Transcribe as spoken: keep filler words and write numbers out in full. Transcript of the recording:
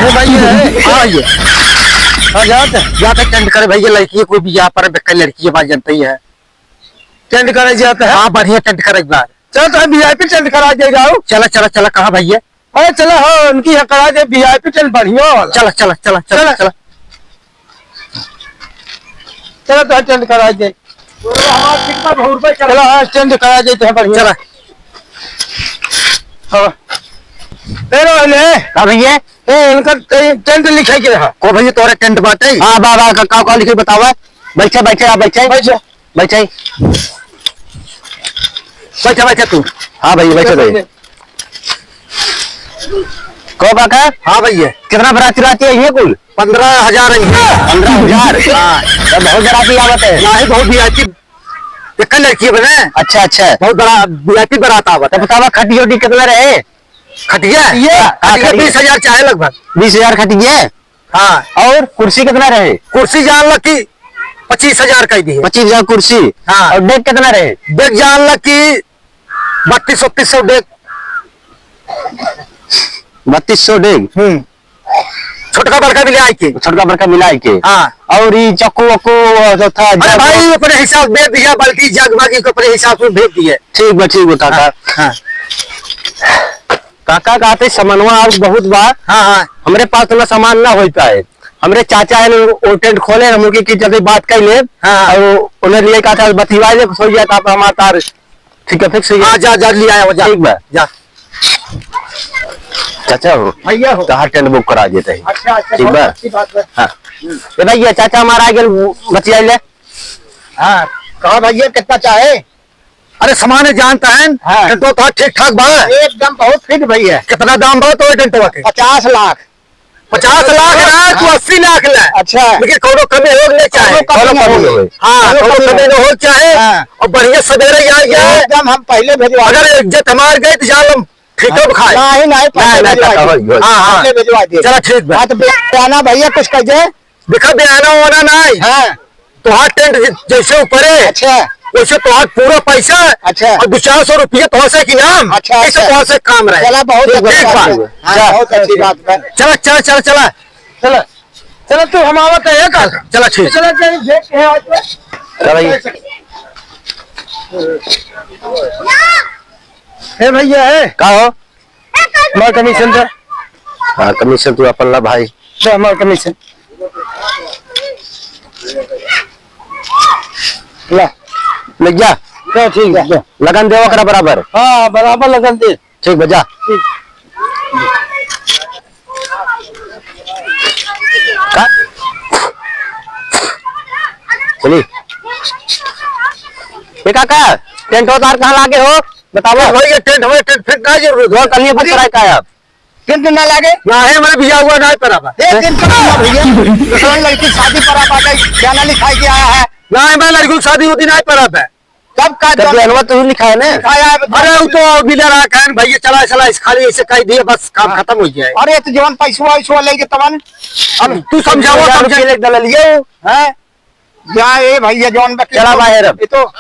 ये भैया है। हाँ भैया। हाँ, जात है। जात है टेंट करे भैया, लड़की कोई भी यहाँ पर बेकार लड़की है, बात जानते ही है। टेंट करे जात है। हाँ, बढ़िया टेंट करे एक बार। चल, तो हम VIP टेंट करा दे जाओ। चला, चला, चला, कहाँ भैया? अरे चला, हाँ, उनकी यहाँ करा दे VIP टेंट बढ़िया वाला। चला, चला, चला, चला, चला। चला। चला, तो टेंट करा दे। चला, हाँ, टेंट करा देते हैं बढ़िया। चला। हाँ। ए, रोहन, ए। का भैया? ए, इनका टे-, टेंट लिखे के रहा। को भैया, तोरे टेंट बाटे? हाँ, बा, बा, का, का, का लिखे बतावा? बैठे, बैठे, आप बैठे। बैठे। बैठे। बैठे, बैठे तू। हाँ भैया, बैठे, बैठे। बैठे। को काका? हाँ भैया। कितना बराती रहती है ये कुल? पन्द्रह हजार है। पन्द्रह हजार? हाँ। तो बहुत बराती आवत है। नहीं, बहुत VIP। एक लड़की है बने। अच्छा, अच्छा। बहुत बड़ा VIP बरात आवत है। तो बतावा, खटिया उटी कितना रहे? खटिया? ये हाँ, खटिया खटिया। बीस हजार चाहे लगभग। बीस हजार खटिया? हाँ। और कुर्सी कितना रहे? कुर्सी जान ल कि पच्चीस हजार कह दी है। पच्चीस हजार कुर्सी? हाँ। और डेग कितना रहे? डेग जान ल कि बत्तीस सौ, तीस सौ डेग। बत्तीस सौ डेग? हम्म। छोटका बड़का मिला के। छोटका बड़का मिला के। हाँ। और ई चक्कू वक्कू जो था, अरे जग भाई, अपने हिसाब दे दिया, बाल्टी जग बागी को अपने हिसाब से भेज दिए। ठीक बा, ठीक बा काका। हाँ, हाँ। काका कहते समनवा और बहुत बा। हाँ, हाँ। हमरे पास उतना सामान ना हो पाए। हमरे चाचा है ना, वो टेंट खोले, हम उनके की जगह बात कर ले। हाँ। और उन्हें लिए कहा था, बतिवा ले, हो जाए तो आप हमारा तार ठीक है, fix हो गया। हाँ, जा, जा, ले आया वो, जा। ठीक बा। जा। चाचा हो, भैया हो। तहार टेंट बुक करा देते हैं। अच्छा, अच्छा, ठीक बहुत बा? अच्छी बात है। हाँ। ए भैया, चाचा हमारा आ गए, बतिया ले। हाँ, कहा भैया, कितना चाहे? अरे, सामान है, जानता है? हाँ। टेंटवा तो ठीक ठाक बा। एकदम बहुत फिट भैया। कितना दाम बा तो टेंटवा के? पचास लाख। पचास लाख ना, तू अस्सी लाख ले। अच्छा। लेकिन कौनो कमी हो नहीं चाहे। कौनो कमी ना हो। हाँ, कौनो कौनो कमी कमी ना ना हो चाहे। हाँ। और बढ़िया सवेरे ही आ जाए। एकदम हम पहले भिजवा अगर दें। इज्जत हमार गई तो जाल हम फीटो खाए। नहीं, नहीं, पहले नहीं, भिजवा नहीं, दें। हाँ, हाँ। पहले भिजवा दें। चला ठीक बा। हाँ, तो बयाना भैया कुछ कह दे। देखा बयाना वाना नहीं। हाँ। तोहार टेंट जै-, जैसे ऊपरे, अच्छा। वैसे तोहार पूरा पैसा अच्छा। और दो चार सौ रुपया तोहार से एक इनाम, अच्छा, ऐसे अच्छा। तोहार से काम रहे। चला, बहुत ठीक बा, अच्छी बात है। हाँ, जा। बहुत अच्छी बात है। चला, चला, चला, चला। चला। चला, तू हम आवत है, एक हाथ। चला, ठीक। चला, चला, देख के आओ तो। चला, ये। हे भैया, हे। का हो? हमार कमीशन दे। हाँ, कमीशन तू अपन ला भाई। दे हमार कमीशन। ला। ले जा। दे, ठीक है, दे। लगन दे ओकरा बराबर। हाँ, बराबर लगन दे। ठीक बा, जा। ठीक। का? चली। ए काका, टेंट उतार कहाँ लागे हो? बतावा। भाई, ये टेंट हमारे टेंट फेंट का जरूरत है? और कल ये बुक कराए का है आप? टेंट ना लागे? ना है, हमारे बिया हुआ ना है पर अब। ए, टेंट का ना भैया। दूसरा लड़की शादी पर आप आ गए, बयाना लिखाई के आया है। ना है, हमारे लड़की की शादी होती ना है पर अब है। तब का तब जाने? बयानवा तो लिखा है ना? लिखाया है, अरे, वो तो बिना रहा कहन, भैया, चला, चला, इस खाली ऐसे कह दिए, बस काम हाँ। खत्म हो जाए। अरे, तो जवन पैसवा, वैसवा लेके तवन। अब तू समझावा, हजार समझा। रुपये ले दललिए। हैं? जा, ए भैया, जौन बा-, चला बाहर अब। ये तो